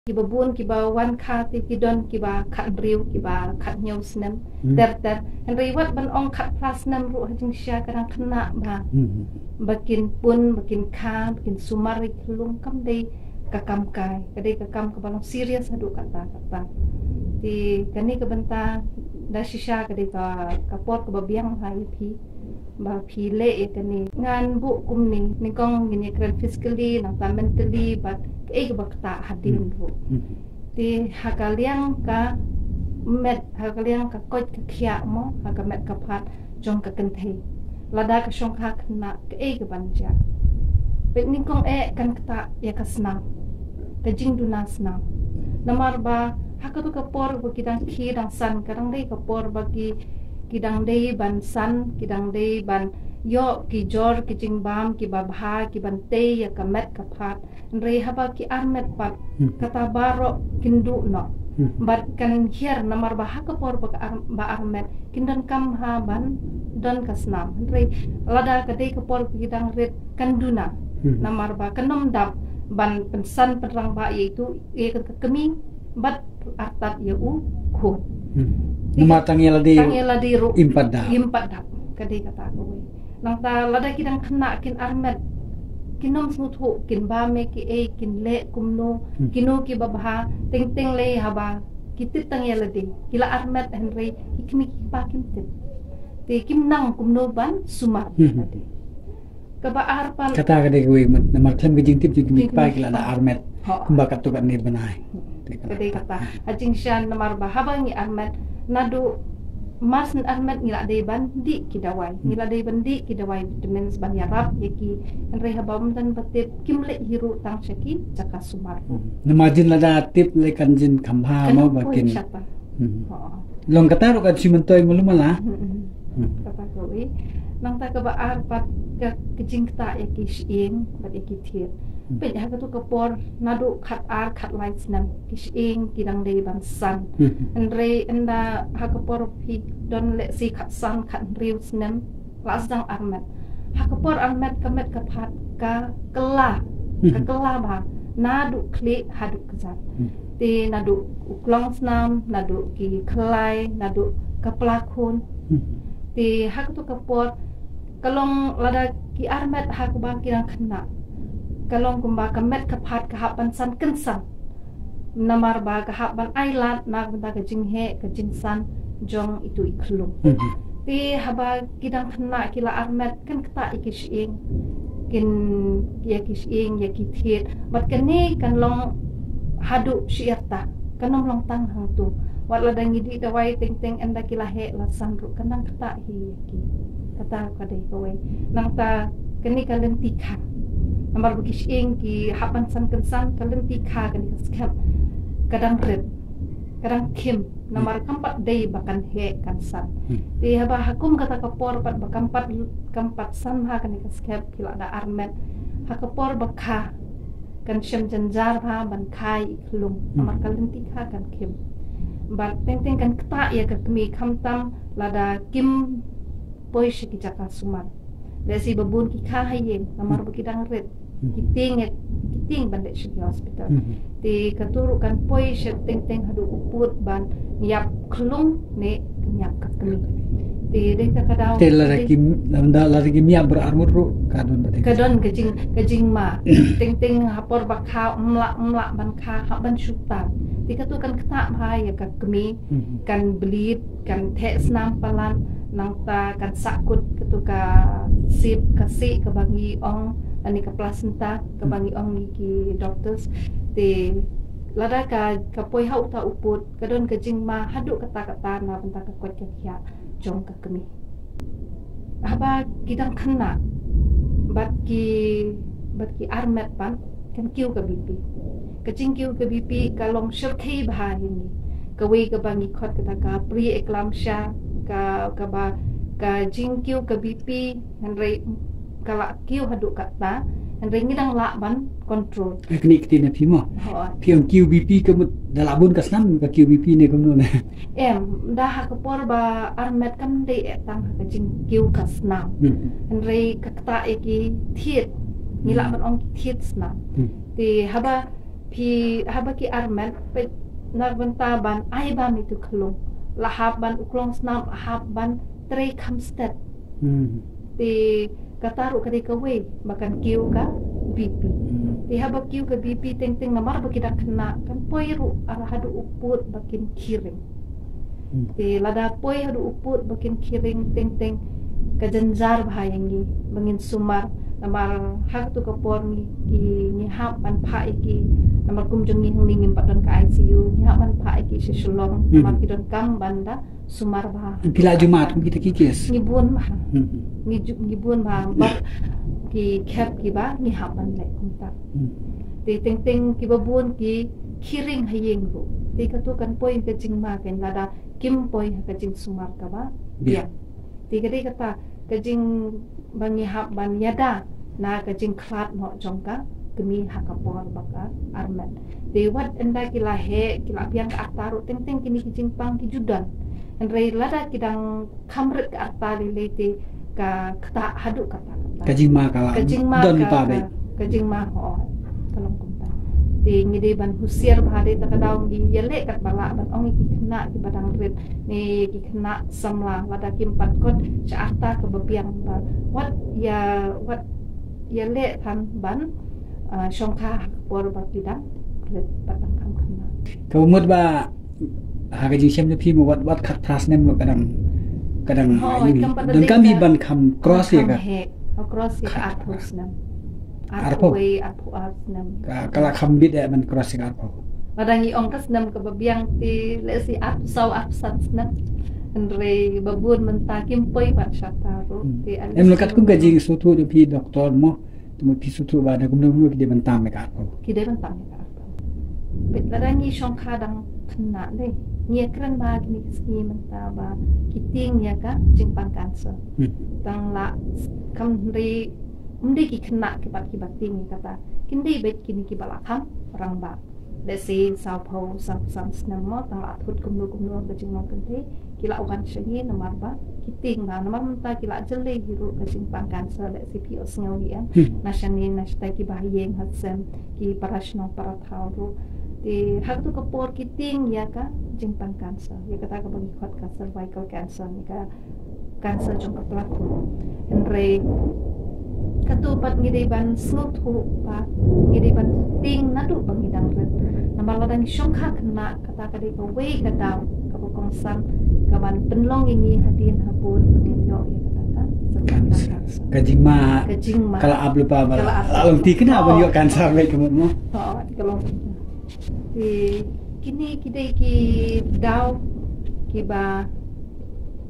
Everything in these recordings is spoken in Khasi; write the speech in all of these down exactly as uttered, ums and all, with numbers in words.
Kiba bun kiba wan kha te ki don kiba khathynriew, kiba khathynñiew snem ter ter. Hynrei wat ban ong khatphra snem ruh ha jingshisha ka dang khynnah bha. Ba kin pun, ba kin kha, ba kin sumar ïa ki khyllung kam dei ka kam kai. Ka dei ka kam kaba long serious haduh katta katta. Te kane ka bynta da shisha ka dei ka, ka por kaba biang ha ïa phi ba phi leh ïa kane. Ngan buh kumne, nyngkong ngin ïa kren physically, nangta mentally, bad kaei kaba ktah hadien ruh. Te ha ka liang ka met, ha ka liang ka koit ka khiah mo, ha ka met ka phad jong ka kynthei, lada ka shong kha khynnah, kaei kaban jia? Peit, nyngkong eh kan ktah ïa ka snam, ka jingduna snam. Namar ba ha kato ka por ba ki dang khie dang san, ka dang dei ka por ba ki, ki dang dei ban san, ki dang dei ban ïoh ki jor ki jingbam kiba bha, kiban tei ïa ka met ka phad. Hynrei haba ki armet pat, kata baroh kin duh noh. Bad kan hiar namar ba ha ka por ba ka ar-, ba armet kin donkam ha ban don ka snam. Hynrei lada ka dei ka por ba ki dang rit, kan duna. Namar ba kan ym dap ban pynsan pynrangbah ïa itu, ïa ka kmie bad artat ïa u khun. Namar tang ïa lade, tang ïa lade ruh im pat dap. Im pat dap. Ka dei kata kawei. Nangta lada ki dang khynnah kin armet, kin ym sngewthuh, kin bam ïa kiei, kin leh kumno, kino kiba bha, teng teng lei haba ki tip tang ïa lade, ki la armet hynrei ki kmie ki kpa kim tip. Te kim nang kumno ban sumar. Kaba ar pat, kata ka dei kawei, namar khlem ka jingtip jong ki kmie ki kpa ki la da armet kumba katto katne bnai. Ka dei kata. Ha jingshisha namar ba haba ngi armet, naduh mar syn armet ngi la dei ban dih ki dawai, ngi la dei ban dih ki dawai vitamins ban ïarap ïa ki. Hynrei haba ym don ba tip, kim leit hi ruh tang sha ki jaka sumar. Namar jin lada tip lei kan jin kham bha mo ba kin. Long kata ruh kan shu myntoi malu mala. Kata kawei. Nangta kaba ar pat ka, ka jingktah ïa ki shyieng bad ïa ki thied. Peit ha kato ka por naduh khat ar khat lai snem ki shyieng ki dang dei ban san. Hynrei ynda ha ka por phi don lehse khat san khat hynriew snem, la sdang armet. Ha ka por armet ka met ka phad ka kylla, ka kylla bha naduh khlieh haduh kjat. Te naduh u klong snam, naduh ki khyllai, naduh ka pla khun. Te ha kato ka por ka long lada ki armet ha kaba ki dang khynnah, ka long kumba ka met ka phad ka hap ban san kynsan. Namar ba ka hap ban ailad na ka bynta ka jingheh ka jingsan jong itu i khyllung. Te haba ki dang khynnah ki la armet, kan ktah ïa ki shyieng, kin, ïa ki shyieng, ïa ki thied. Bad kane kan long haduh shi arta, kan ym long tang hangto. Wat lada ngi dih dawai teng teng, ynda ki la heh la san ruh kan dang ktah hi ïa ki. Kata ka dei kawei. Nangta kane ka lynti kha, namar ba ki shyieng ki hap ban san kynsan, ka lynti kha kane ka skhem ka dang rit, ka dang khim. Namar kam pat dei ba kan heh kan san. Te haba ha kum kata ka por pat ba kam pat, kam pat san ha kane ka skhem, ki la da armet, ha ka por ba kha kan shem jynjar bha ban kha i khlung. Namar ka lynti kha kan khim. Bad teng teng kan ktah ïa ka kmie, khamtam lada kim poi sha ki jaka sumar. Lehse ba bun ki kha ha ïing namar ba ki dang rit. Ki tieng, ki tieng ban leit sha ki hospital. Te kato ruh kan poi sha teng teng haduh u pud ban ïap khlung ne ïap ka kmie. Te dei ka, ka daw. Te lada ki, lada ki ïap baroh arngut ruh ka don ba dei, ka don ka jing, ka jingma. Teng teng ha por ba kha, ym lah, ym lah ban kha hap ban shu tan. Te kato kan ktah bha ïa ka kmie, kan bleed, kan theh snam palat, nangta kan sahkut kato ka sip, ka sih kaba ngi ong, ani ka placenta kaba ngi ong ïa ki doctors. Te lada ka, ka poi ha uta u pud, ka don ka jingma haduh katta katta na bynta ka koit ka khiah jong ka kmie. Haba ki dang khynnah bad ki, bad ki armet pat, kan kiew ka B P. Ka jingkiew ka B P ka long shyrkhei bha ïa ngi. Kawei kaba ngi khot kata ka pre-eclampsia, ka, kaba, ka jingkiew ka B P, hynrei ka la kiew haduh katta, hynrei ngi dang lah ban control. Kane ka ktien na phi mo. Phi ong kiew B P ka mut da lah bun ka snam ka kiew B P ne kumno ne? Em, da ha ka por ba armet kam dei eh tang ha ka jingkiew ka snam. Hynrei ka ktah ïa ki thied, ngi lah ban ong ki thied snam. Te haba Phi haba ki armet, peit, na ka bynta ban ai bam ïa utu u khyllung, la hap ban, u klong snam la hap ban trei kham stet. Te kata ruh ka dei kawei ba kan kiew ka B P. Te haba kiew ka B P teng teng, namar ba ki dang khynnah, kan poi ruh ar haduh u pud ba kin khie ring. Te lada poi haduh u pud ba kin khie ring teng teng, ka jynjar bha ïa ngi ba ngin sumar, namar ha katu ka por ngi, ki, ngi hap ban phah ïa ki, namar kum jong ngi hangne ngim pat don ka I C U, ngi hap ban phah ïa ki sha Shillong, namar ki donkam ban da sumar bha. Phi la ju mad kum kita ki case? Ngi bun bha. Ngi ju, ngi bun bha, bad ki khep kiba ngi hap ban leh kumta. Te teng teng kiba bun ki khie ring ha ïing ruh. Te katu kan poi ka jingma, kan, lada kim poi ha ka jingsumar kaba biang. Te ka dei kata ka jing ba ngi hap ban ïada na ka jingkhlad noh jong ka kmie ha ka por ba ka armet. Te wat ynda ki la heh, ki la biang ka arta ruh, teng teng kine ki jingpang ki ju don. Hynrei lada ki dang kham rit ka arta lei lei te ka ktah haduh katta katta. Ka jingma ka la don ka, ka, ka jingma, hooid, ka long kumta. Te ngi dei ban husiar bha, dei ta ka daw ngi ïaleh katba lah ban ong ïa ki khynnah kiba dang rit ne ïa ki khynnah samla, lada kim pat kot sha arta kaba biang, ba wat ïa, wat ïaleh than ban, ah, shongkha ha ka por ba ki dang rit bad dang kham khynnah. Ka mut ba ha ka jingshem jong phi ma wat, wat khatphra snem ruh ka dang, ka dang, hooid, ïa, kam pat da donkam hi ban kham cross ïa ka. Heh, ka cross ïa ka arphew snem. Arphew? Arphew wei, arphew ar snem. Ka, ka la kham bit eh ban cross ïa ka arphew. Lada ngi ong ka snem kaba biang te lehse arphew saw, arphew san snem. Hynrei ba bun mynta kim poi pat shata ruh. Te em, la katkum ka jingsngewthuh jong phi doktor mo, te mo phi sngewthuh ba da kumno kumno ki dei ban tam ïa ka arphew? Ki dei ban tam ïa ka arphew. Peit, lada ngi shongkha dang khynnah lei, ngi ïakren ba kine ki sngi mynta ba ki tieng ïa ka jingpang cancer. Tang la kham, hynrei ym dei ki khynnah kiba, kiba tieng ïa kata. Kin dei beit kine kiba la kham rangbah. Lehse sawphew, sawphew san snem mo, tang la thut kumno kumno ka jinglong kynthei, ki la wan sha ngi namar ba ki tieng bha, namar mynta ki la jyllei hi ruh ka jingpang cancer, lehse phi ïohsngew hi em. Na shane na shatai, kiba ha ïing ha sem, ki para shnong para thaw ruh. Te ha katu ka por ki tieng ïa ka jingpang cancer, ïa kata kaba ngi khot ka cervical cancer ne ka cancer jong ka platform. Hynrei katu pat ngi dei ban sngewthuh ba ngi dei ban tieng naduh ba ngi dang rit. Namar lada ngi shongkha khynnah, kata ka dei kawei ka daw kaba kongsan kaban pynlong ïa ngi hadien habud ba ngin ïoh ïa kata ka cancer. Ka jingma, ka jingma ka la ap lypa ba la long ti khynnah ban ïoh cancer beit ka mut mo. Hooid, ka long. Te kine ki dei ki daw kiba,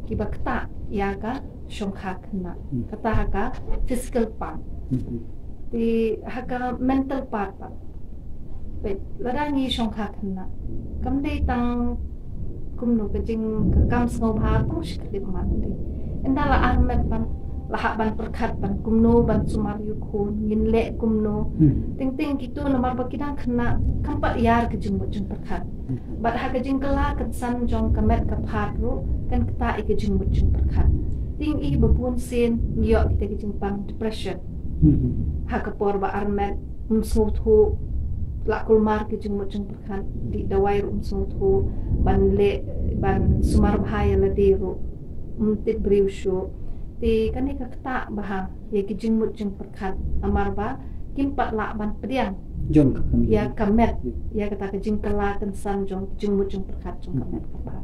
kiba ktah ïa ka shongkha khynnah. Kata ha ka physical part. Te ha ka mental part pat, peit, lada ngi shongkha khynnah, kam dei tang kumno ka jing, ka kam sngewbha tang shi khyllipmat dei. Ynda la armet pat, la hap ban pyrkhat ban kumno ban sumar ïa u khun, ngin leh kumno. Teng teng kitu namar ba ki dang khynnah, kam pat ïar ka jingmut jingpyrkhat. Bad ha ka jingkylla kynsan jong ka met ka phad ruh kan ktah ïa ka jingmut jingpyrkhat. Te ngi i ba bun sien ngi ïoh kita ki jingpang depression. Ha ka por ba armet, ym sngewthuh, la kulmar ka jingmut jingpyrkhat, dih dawai ruh ym sngewthuh, ban leh, ban sumar bha ïa lade ruh ym tip briew shuh. Te kane ka ktah bha ïa ki jingmut jingpyrkhat, namar ba kim pat lah ban pdiang ïa ka met, ïa kata ka jingkylla kynsan jong ki jingmut jingpyrkhat jong ka met ka phad.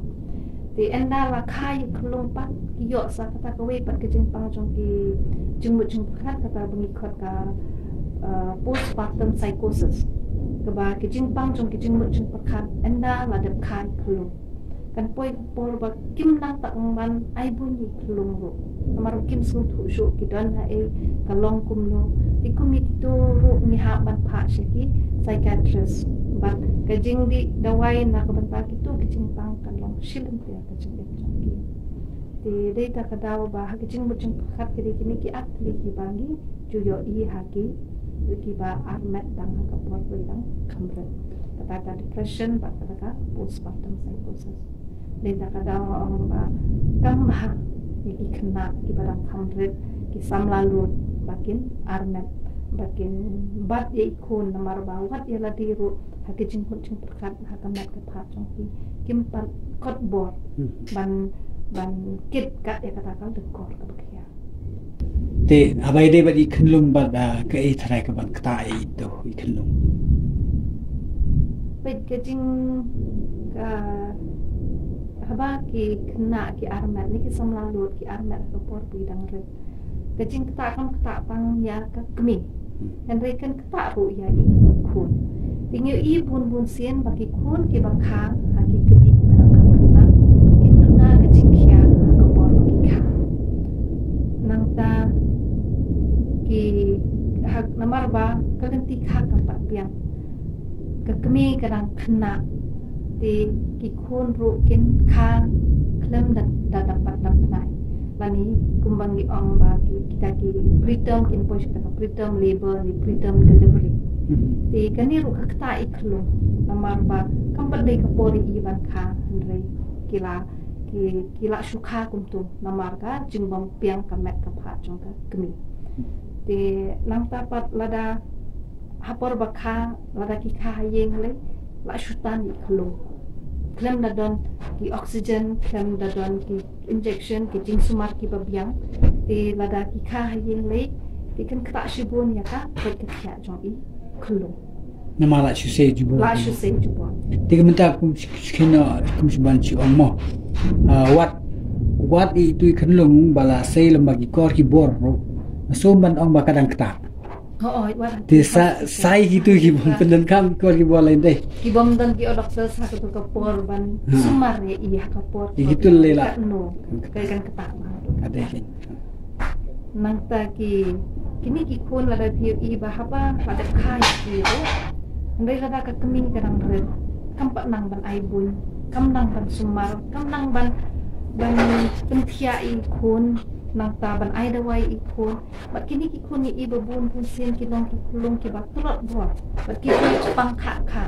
Te ynda la kha ïa ka khyllung pat, ki ïoh sa kata kawei pat ka jingpang jong ki jingmut jingpyrkhat, kata ba ngi khot ka, uh, postpartum psychosis. Kaba ka jingpang jong ki jingmut jingpyrkhat ynda la dep kha ïa ka khyllung. Kan poi ka por ba kim nang tang ban ai bun ïa ka khyllung ruh. Namar kim sngewthuh shuh ki don haei, ka long kumno. Te kum ïa kitu ruh ngi hap ban phah sha ki psychiatrist. Bad ka jingdih dawai na ka bynta kitu ki jingpang kan long shilynter ka jingim jong ki. Te dei ta ka daw ba ha ka jingmut jingpyrkhat ki dei kine ki artylli kiba ngi ju ïohi ha ki, kiba armet dang ha ka por ba dang kham rit. Kata ka depression bad kata ka postpartum psychosis. Dei ta ka daw ong ba kam bha ïa ki khynnah kiba dang kham rit, ki samla lud ba kin armet, ba kin bat ïa i khun, namar ba wat ïa lade ruh Ki jingmut jingpyrkhat ha ka met ka phad jong ki kim pat kot bor ban ban kit kat ïa kata ka dukor kaba khia. Te haba ïadei bad i khunlung bad, ah, kaei tharai kaban ktah ïa itu i khunlung? Peit ka jing ka haba ki khynnah ki armet ne ki samla lut ki armet ha ka por ba ki dang rit, ka jingktah kam ktah tang ïa ka kmie. Hynrei kan ktah ruh ïa i khun. Te ngi ïohi bun bun sien ba ki khun kiba kha ha ki kmie kiba dang kha khynnah kin duna ka jingkhia ha ka por ba ki kha. Nangta ki ha namar ba ka lynti kha kam pat biang. Ka kmie ka dang khynnah te ki khun ruh kin kha khlem da da da pat da bnai. Lane kumba ngi ong ba ki kita ki preterm kin poi sha ka preterm labor ne preterm delivery. Te kane ruh ka ktah i khunlung namar ba kam pat dei ka por i ban kha hynrei ki la ki ki la shu kha kumtu namar ka jingbym biang ka met ka phad jong ka kmie. Te nangta pat lada ha por ba kha lada ki kha ha ïing lei la shu tan i khunlung. Khlem da don ki oxygen, khlem da don ki injection, ki jingsumar kiba biang. Te lada ki kha ha ïing lei te kan ktah shibun ïa ka peit ka khiah jong i khunlung. Namar la shu sei jubor. La shu sei jubor. Te ka mynta kum sh- sh- kino kum shu ban shu ong mo. Ah, wat wat i tu i khunlung ba la sei lem ba ki kor ki bor ruh. Sum ban ong ba ka dang ktah. Hooid, wat. Te sa sai ki tu ki bym pyndonkam ki kor ki bor lain dei. Ki bym don ki o doktor sa ka tu ka por ban sumar ïa i ha ka por. Ïa ki tu lei la. Ka no ka kan ktah. Ka dei. Nangta ki kine ki khun lada phi ïohi ba haba la dep kha ïa ki ruh. Hynrei lada ka kmie ka dang rit kam pat nang ban ai buiñ, kam nang ban sumar, kam nang ban ban pynthiah i khun, nangta ban ai dawai i khun. Bad kine ki khun ngi i ba bun bun sien ki long ki khunlung kiba tlot bor bad ki bun pang kha kha.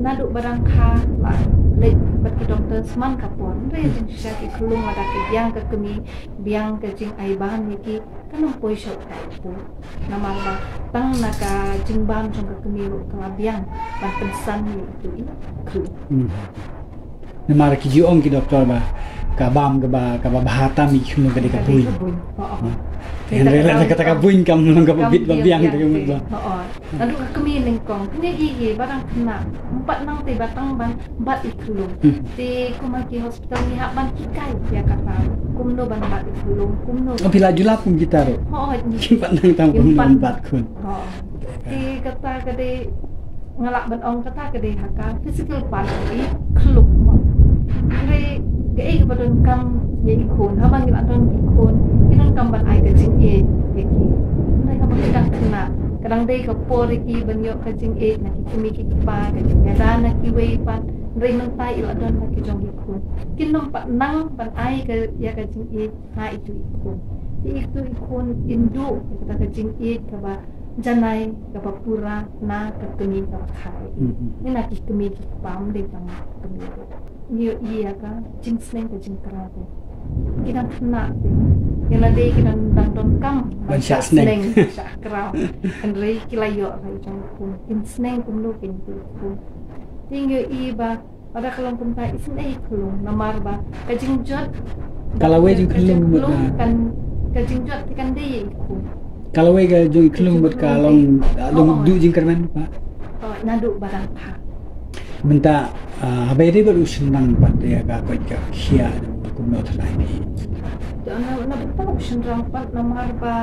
Naduh ba dang kha la leit bad ki doktor man ka por. Hynrei jingshisha ki khunlung lada ki biang ka kmie biang ka jingai bam ïa ki kan ym poi shuh ka i khun. Namar ba tang na ka jingbam jong ka kmie ruh ka la biang ban pynsan ïa itu i khun. Namar ki ju ong ki doktor ba ka bam kaba kaba bha tam i khun ka dei ka buiñ. Ka dei ka buiñ. Hooid. Te hynrei la kata ka buiñ kam long kaba bit ba biang te ka mut ba. Hooid. Naduh ka kmie nyngkong kine ki ki ba dang khynnah. Ym pat nang te ba tang ban bat i khunlung. Te kumba ki hospital ngi hap ban hikai ïa kata kumno ban bat i khunlung kumno. Oh, phi la ju lap kum kita ruh. Hooid. Ki pat nang tang kumno ban bat khun. Hooid. Te kata ka dei nga lah ban ong kata ka dei ha ka physical part i khunlung. Hynrei kaei kaba donkam ïa i khun haba ngi la don i khun ngi donkam ban ai ka jingïeit ïa ki. Hynrei haba ki dang khynnah ka dang dei ka por ïa ki ban ïoh ka jingïeit na ki kmie ki kpa, ka jingïada na kiwei pat. Hynrei mynta i la don na ki jong i khun kin ym pat nang ban ai ka ïa ka jingïeit ha itu i khun. Te itu i khun in duh ïa kata ka jingïeit kaba janai kaba pura na ka kmie kaba kha. Ïa na ki kmie ki kpa ym dei tang kmie ruh. Ngi ïohi ïa ka jingsneng ka jingkraw te. Ki dang khynnah te ïa lade ki dang dang donkam ban shah sneng shah kraw. Hynrei ki la ïoh ka i jong i khun kin sneng kumno kin tu i khun. Te ngi ïohi ba lada ka long kumta isynei i khunlung namar ba ka jingjot ka lawei jong i khunlung bad ka kan ka jingjot te kan dei i khun. Ka lawei ka jong i khunlung bad ka long long duh jingkyrmen ba. Naduh ba dang kha. Mynta haba ïadei bad u shynrang pat ïa ka koit ka khiah kumno tharai phi. Na na bynta u shynrang pat namar ba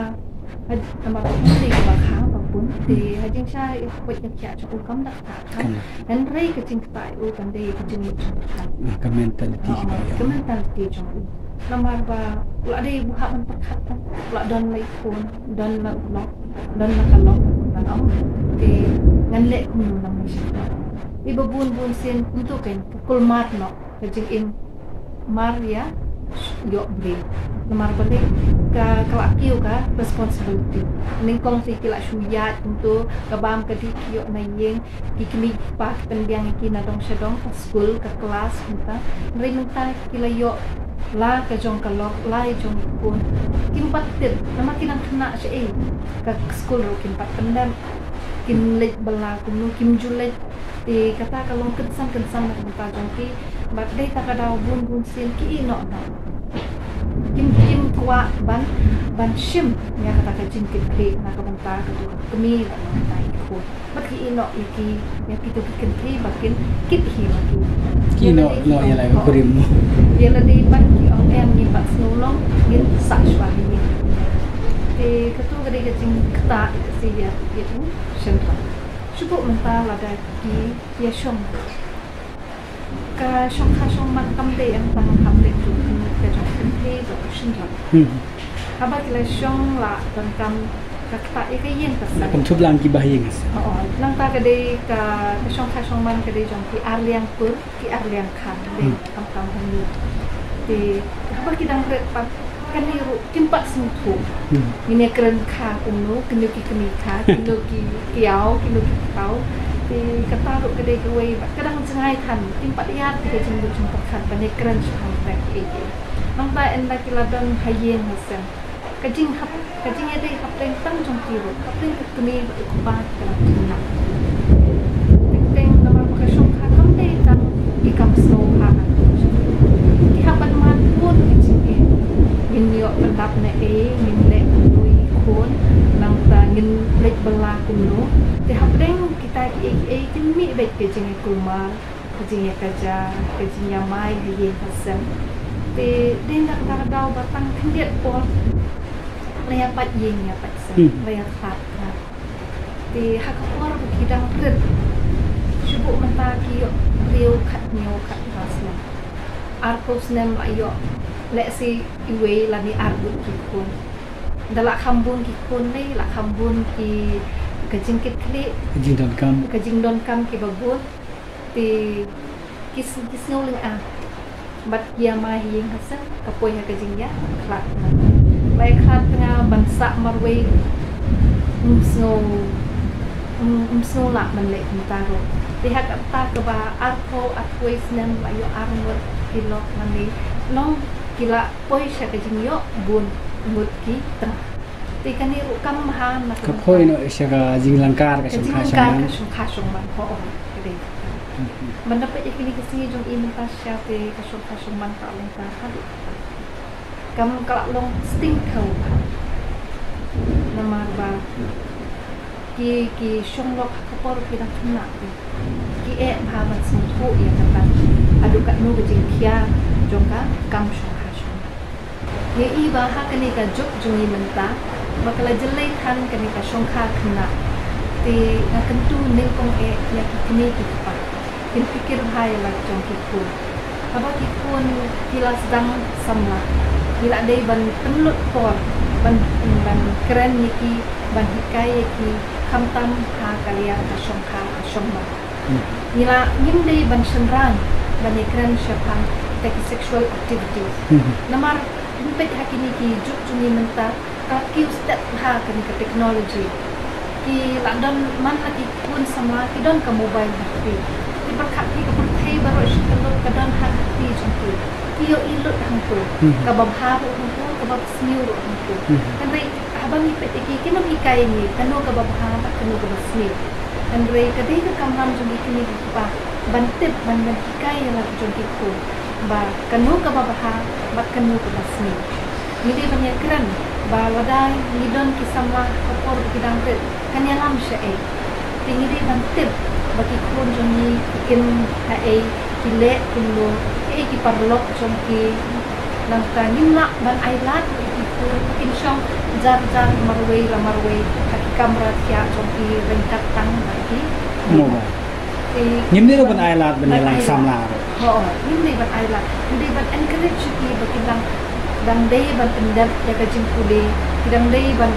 ha namar ba u dei kaba kha ba bun te ha jingshisha ïa ka koit ka khiah jong u kam da kha. Hynrei ka jingktah u kan dei ka jingmut jingpyrkhat. Ka mentality ka mentality jong u. Namar ba u la dei u hap ban pyrkhat tang u la don la i khun, don la u lok, don la ka lok ban ong te ngan leh kumno namar sha. Te ba bun bun sien kumto kan ka kulmar noh ka jingim mar ïa ïoh briew. Namar balei ka ka la kiew ka responsibility. Nyngkong te ki la shu ïaid kumto ka bam ka dih ki ïoh na ïing ki kmie ki kpa ki pynbiang ïa ki na dong sha dong ka skul ka klas kumta. Hynrei mynta ki la ïoh la ka jong ka lok la i jong i khun. Kim pat tip namar ki dang khynnah sha ei ka skul ruh kim pat pyndep. kin leit bylla kumno, kim ju leit. Te kata ka long kynsan kynsan na ka bynta jong ki. Bad dei ta ka daw bun bun sien ki ïeh noh noh. Kim, kim kwah ban, ban shim ïa kata ka jingkitkhlieh na ka bynta ka tu ka kmie bad na ka bynta i khun. Bad ki ïeh noh ïa ki, ïa kito ki kynthei ba kin kit hi ma ki. Ki ïeh noh, ïa lade ki noh ïa la ka ong, kurim. Ïa lade pat ki ong em, ngim pat sngewlong, ngin sah shuwa hi. Te katu ka dei ka jingktah ïa ka si ïa, ïa u shynrang. Shu buh mynta lada ki ïa shong. Ka shongkha shongman kam dei em tang ha pdeng jong ka jong kynthei bad u shynrang. Hmm. Haba ki la shong la donkam ka ktah ïa ka ïing ka sem. La pynthut lang ki ba ha ïing ka sem. Oh, oh. Nangta ka dei ka, ka shongkha shongman ka dei jong ki arliang kur, ki arliang khan, dei. Hmm. Kam kam hynñiew. Te haba ki dang rit pat kane ruh kim pat sngewthuh. Hmm. Ngin ïa kren kha kumno, kino ki kmie kha, kino ki kiaw, kino ki ktaw. Te kata ruh ka dei kawei ba ka dang jngai than, kim pat ïa ka jingmut jingpyrkhat ban ïa kren shaphang kata kaei kaei. Nangta ynda ki la don ha ïing ha sem, ka jinghap, ka jingïadei hapdeng tang jong ki ruh, hapdeng ka kmie bad u kpa ka dang khynnah. Teng teng namar ba ka shongkha kam dei tang ki kam sngewbha. Ki hap ban mad bun ki jingeh. Ngin ïoh pyndap na ei, ngin leh kumno ïa i khun, nangta ngin leit bylla kumno. Te hapdeng kita kiei kiei kin mih beit ka jingïakulmar, ka jingïakajia, ka jingïamai ha ïing ha sem. Te dei na kata ka daw ba tang khyndiat por la ïa pait ïing ïa pait sem, hmm, la ïa khlad khnga. Te ha ka por ba ki dang rit, shu buh mynta ki ïoh briew khatñiew khatphra snem. Arphew snem la ïoh lehse iwei lane ar ngut ki khun. Da la kham bun ki khun ne, la kham bun ki, ka jingkitkhlieh, ka jingdonkam, ka jingdonkam kiba bun. Te ki s-, ki sngew lynga. Bad ki ïamai ha ïing ha sem, ka poi ha ka jingïakhlad. La ïakhlad khnga ban sah marwei, ym sngew, ym, ym sngew lah ban leh kumta ruh. Te ha kata kaba arphew, arphew wei snem la ïoh ar ngut ki lok lane long ki la poi sha ka jingïoh bun ngut ki tnga. Te kane ruh kam bha na ka, ka poi noh sha ka jinglyngkar ka, ka shongkha, jinglangkar shongman, ka shongkha shongman. Ho, oh, ka dei. Hmm. Ban da peit ïa kine ki sngi jong i mynta sha te ka shongkha shongman ka long ka haduh. Kam ka la long sting thaw bha. Namar ba ki, ki shong lok ha ka por ki dang khynnah. Ki eh bha ban sngewthuh ïa kata. Haduh katno ka jingkhia jong ka kam shongkha shongman. Ngi i ba ha kane ka juk jong ngi mynta, ba ka la jyllei than kane ka shongkha khynnah. Te nga kyntu nyngkong eh ïa ki kmie ki kpa. Kin pyrkhat bha ïa la jong ki khun. Haba ki khun ki la sdang samla, ngi la dei ban pynlut por ban, ban kren ïa ki, ban hikai ïa ki, khamtam ha ka liang ka shongkha ka shongman. Hmm. Ngi la, ngim dei ban shynrang ban ïakren shaphang te ki sexual activities. Hmm. Namar ngim peit ha kine ki juk jong ngi mynta, ka kiew stet bha kane ka technology. Ki la don man la ki khun samla ki don ka mobile ha kti. Ki pyrkhat ki ka pyrthei baroh shi ka lut ka don ha ka kti jong ki. Ki ïohi lut hangto. Hmm. Kaba bha ruh hangto, kaba sniew ruh hangto. Hmm. Hynrei haba ngi peit ïa ki, kin ym hikai ïa ngi kano kaba bha bad kano kaba sniew. Hynrei ka dei ka kamram jong ngi kine ki kpa ban tip, ban, ban hikai ïa la jong ki khun ba kano kaba bha bad kano kaba sniew. Ngi dei ban ïakren ba lada ngi don ki samla ha ka por ba ki dang rit, kan ïalam shaei. Te ngi dei ban tip ba ki khun jong ngi ki im haei, ki leh kumno, kiei ki paralok jong ki. Nangta ngim lah ban ailad ïa ki khun ba kin shong jar jar marwei la marwei ha ki kamra thiah jong ki ryngkat tang bad ki mobile. Te ngim dei ruh ban ailad ban ïalang samla ruh. Ho, ngim dei ban ailad. Ngi dei ban encourage ïa ki ba kin dang, dang dei ban pyndep ïa ka jingpule. Ki dang dei ban,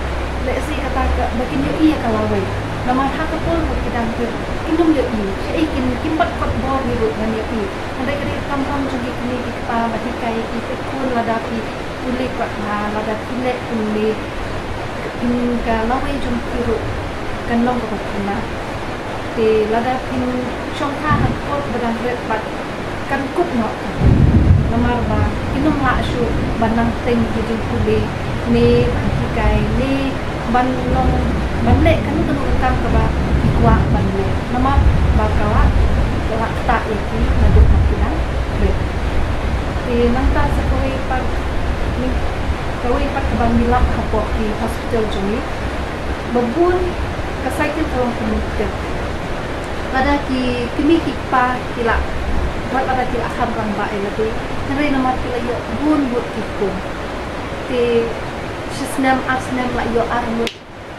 lehse kata ka, ba kin ïohi ïa ka lawei. Namar ha ka por ba ki dang rit, kin ym ïohi. Shaei kin, kim pat kot bor hi ruh ban ïohi. Hynrei ka dei ka kamram jong ngi kine ki kpa ban hikai ïa ki, peit khun lada phi pule pat bha, lada phi leh kumne, phin, ka lawei jong phi ruh kan long kaba khynnah. Te lada phin shongkha ha ka por ba dang rit pat kan kup noh. Namar ba kin ym lah shuh ban nang teng ki jingpule ne ban hikai ne ban long, ban leh kano kano ka kam kaba ki Lah ban leh namar ba ka lah, ka lah ktah ïa ki naduh ba ki dang rit. Te nangta sa kawei pat, kawei pat kaba ngi lap hapoh ki hospital jong ngi, ba bun ka cycle ka long kaba tep. Lada ki kmie ki kpa ki lah, wat lada ki lah kham rangbah ïa lade, hynrei namar ki la ïoh bun ngut ki khun. Te shi snem ar snem la ïoh ar ngut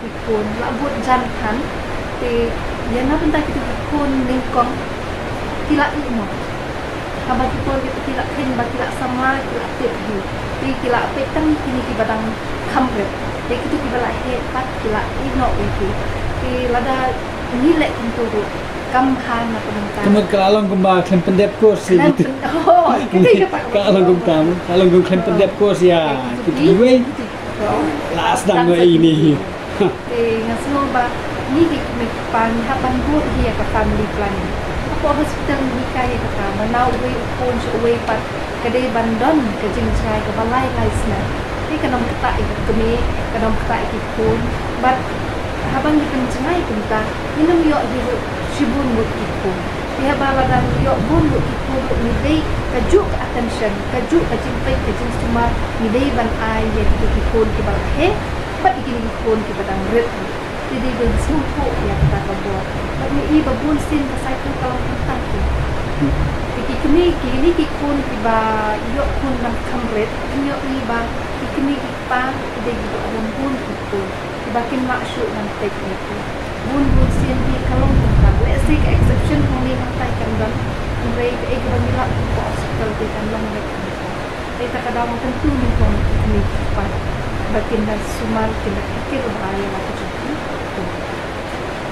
ki khun, la bud jan khan. Te ïa na bynta kito ki khun nyngkong ki la ïeh noh. Haba ki por kito ki la kheiñ ba ki la samla, ki la tip hi. Te ki la peit tang kine kiba dang kham rit. Te kito kiba la heh pat ki la ïeh noh ïa ki. Te lada ngi leh kumto ruh, kam bha na ka bynta. Ka mut ka la long kumba khlem pyndep course ïa kito. Khlem pyn-, oh, kata ka long kumta, ka long kum khlem pyndep course ïa kito kiwei. La sdang noh ïa ine hi. Te nga sngew ba ngi ki kmie ki kpa ngi hap ban bud hi ïa ka family planning. Hapoh hospital ngi hikai ïa kata ba na uwei u khun sha uwei pat ka dei ban don ka jingjngai kaba lai lai snem. Te kan ym ktah ïa ka kmie, kan ym ktah ïa ki khun. Bad haba ngi pynjngai kumta, ngin ym ïoh hi ruh shibun ngut ki khun. Te haba lada ngi ïoh bun ngut ki khun ruh, ngi dei kajuh ka attention, kajuh ka jingpeit, ka jingsumar ngi dei ban ai ïa kito ki khun kiba la heh bad ïa kine ki khun kiba dang rit. Te dei ban sngewthuh ïa kata ka bor. Bad ngi i ba bun sien ka cycle ka long kumta hi. Te ki kmie, kine ki khun kiba ïoh khun ban kham rit, ngi ïohi ba ki kmie ki kpa ki dei kiba don bun ki khun kiba kim lah shuh ban peit ïa ki. Bun bun sien hi ka long kumta. Lehse ka exception hangne hangtai kan don. Hynrei kaei kaba ngi lap hapoh hospital te kan long beit kumta. Te kata ka daw ba kan tu nyngkong ki kmie ki kpa ba kin da sumar, kin da kyrkieh ba ïa la ka jong ki.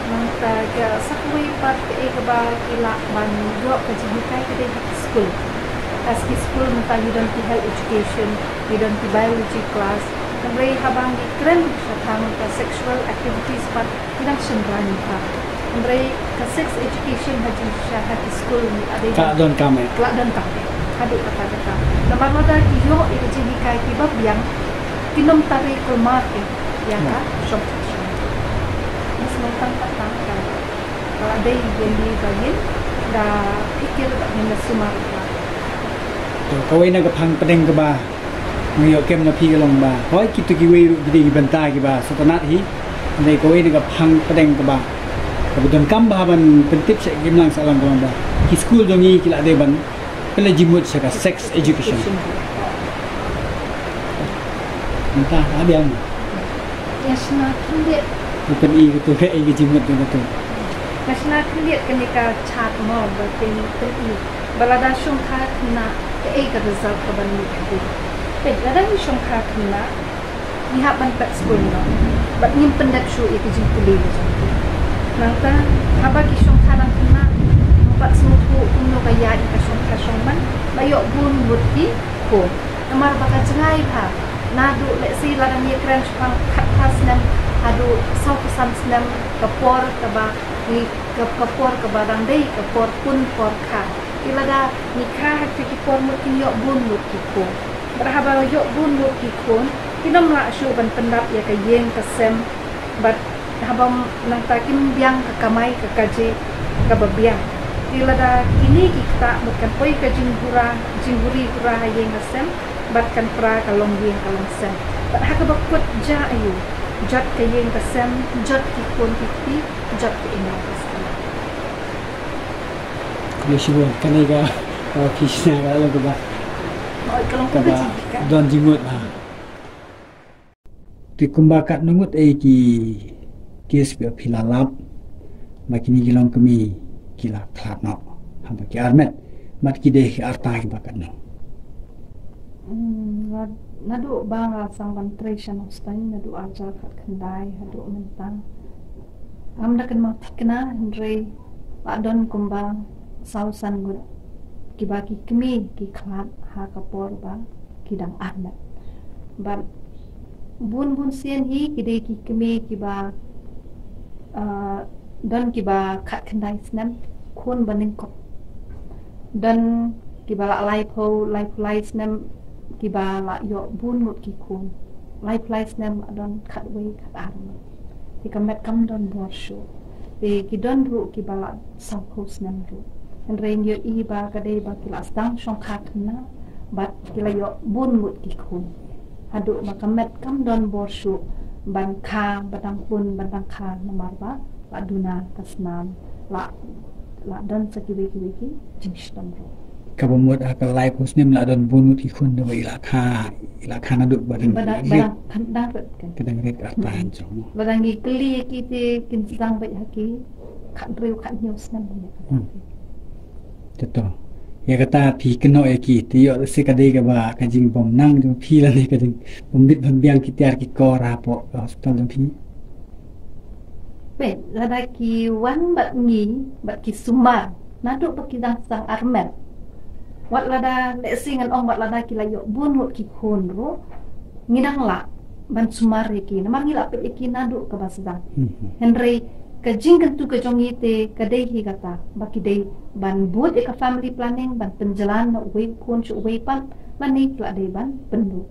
Nangta ka sa kawei pat kaei kaba ki lah ban ïoh ka jinghikai ka dei ha ki skul. Ha ki skul mynta ngi don ki health education, ngi don ki biology class. Hynrei haba ngi kren shaphang ka sexual activities pat ngi dang shynrang bha. Hynrei ka sex education ha jingshisha ha ki skul ngi la dei ka lah donkam eh. Ka lah donkam eh. Haduh katta katta. Namar lada ki ïoh ïa ka jinghikai kiba biang, kin ym tari kulmar eh ïa ka shongkha shongman. Ngi sngewthuh tang pat tang ka la dei ïa ngi ba ngin da pyrkhat bad ngin da sumar ïa ka. To kawei na ka phang pdeng kaba nga ïoh kem na phi ka long ba hooid kito kiwei ruh ki dei ki bynta kiba sngewtynnat hi. Hynrei kawei na ka phang pdeng kaba, kaba donkam bha ban pyntip sha ki imlang sahlang ka long ba ki skul jong ngi ki la dei ban pynleit jingmut sha ka sex education. Mynta ha biang. Ïa shna khyndiat. Ki pyni kito kaei ka jingmut jong kito. Ïa shna khyndiat kane ka chart mo ba kin pyni ba lada shongkha khynnah kaei ka result kaban mih ha ki. Peit lada ngi shongkha khynnah ngi hap ban phet skul noh bad ngim pyndep shuh ïa ki jingpule la jong ki. Nangta haba ki shongkha dang khynnah ngim pat sngewthuh kumno ka ïaid ïa ka shongkha shongman ba ïoh bun ngut ki khun. Namar ba ka jngai bha naduh lehse lada ngi kren shaphang khatphra snem haduh sawphew san snem ka por kaba ngi ka, ka por kaba dang dei ka por pun por kha. Te lada ngi kha ha kita ki por mut kin ïoh bun ngut ki khun. Bad haba ïoh bun ngut ki khun kin ym lah shuh ban pyndap ïa ka ïing ka sem. Bad haba nangta kim biang ka kamai ka kajih kaba biang. Te lada kine ki ktah mut kan poi ka jinghura, jinghuri hura ha ïing ha sem bad kan pra ka longïing ka longsem. Bad ha kaba kut jia aiu, jot ka ïing ka sem, jot ki khun ki kti, jot ka imlang ka sla. Khublei shibun, kane ka, ka phi shna ka long kaba, ka long kaba kaba jingkit ka don jingmut ha. Te kumba katno ngut eh ki case ba phi la lap ba kine ki longkmie ki la khlad noh haba ki armet, bad ki dei ki arta kiba katno? Hmm, la, naduh ba nga sdang ban trei sha Nongstoiñ, naduh arhajar khatkhyndai haduh mynta, ngam da kynmaw thikna, hynrei la don kumba saw san ngut kiba ki kmie ki khlad ha ka por ba ki dang armet. Bad bun bun sien hi ki dei ki kmie kiba, ah, don kiba khatkhyndai snem, khun ba nyngkong. Don kiba la laiphew, laiphew lai snem kiba la ïoh bun ngut ki khun. Laiphew lai snem la don khatwei khatar ngut. Te ka met kam don bor shuh. Te ki don ruh kiba la sawphew snem ruh. Hynrei ngi ïohi ba ka dei ba ki la sdang shongkha khynnah bad ki la ïoh bun ngut ki khun. Haduh ba ka met kam don bor shuh ban kha, ba dang pun, ba dang kha namar ba la duna ka snam, la, la don sa kiwei kiwei ki jingshitom ruh. Kaba mut ha ka laiphew snem la don bun ngut ki khun, da ba i la kha, i la kha naduh ba dang, ba dang, ba dang, dang rit kan. Ka dang rit arta jong. Lada ngi kylli ïa ki te kin sdang beit ha ki khathynriew khathynñiew snem ïa kata. Hmm. Te to, ïa kata phi kynnoh ïa ki te, ïoh lehse ka dei kaba ka jingbym nang jong phi lane ka jingbym bit bym biang ki tiar ki kor hapoh ka hospital jong phi. Peit, lada ki wan bad ngi, bad ki sumar naduh ba ki dang sdang armet. Wat lada, lehse ngan ong, wat lada ki la ïoh bun ngut ki khun ruh, ngi dang lah ban sumar ïa ki namar ngi la peit ïa ki naduh kaba sdang. Mhm. Hynrei ka jingkyntu ka jong ngi te ka dei hi kata ba ki dei ban bud ïa ka family planning, ban pynjlan na uwei u khun sha uwei pat, lane ki la dei ban pynduh.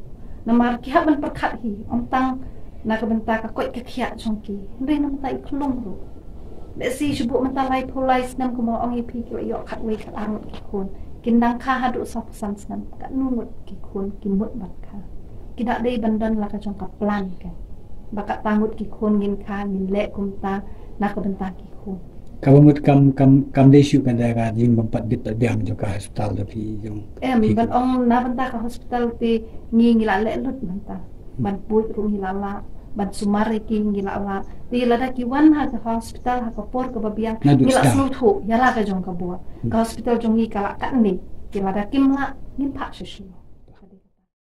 Namar ki hap ban pyrkhat hi, ym tang na ka bynta ka koit ka khiah jong ki, hynrei na ka bynta i khlum ruh. Lehse shu buh mynta laiphew lai snem, kumba ong ïa phi, ki la ïoh khatwei khatar ngut ki khun. Kin dang kha haduh sawphew san snem, katno ngut ki khun ki mut ban kha. Ki da dei ban don la ka jong ka plan ka, ba kata ngut ki khun ngin kha, ngin leh kumta na ka bynta ki khun. Kaba mut kam, kam, kam dei shuh ka da ka jingbym pat bit pat biang jong ka hospital da phi jong. Em, phi ban ong na bynta ka hospital te ngi, ngi la leh lut mynta ban buit ruh ngi la lah, ban sumar ïa ki ngi la lah. Te lada ki wan ha ka hospital ha ka por kaba biang, naduh ngi la sdang sngewthuh ïa la ka jong ka bor. Hmm. Ka hospital jong ngi ka la katne, te lada kim lah ngin phah sha Shillong.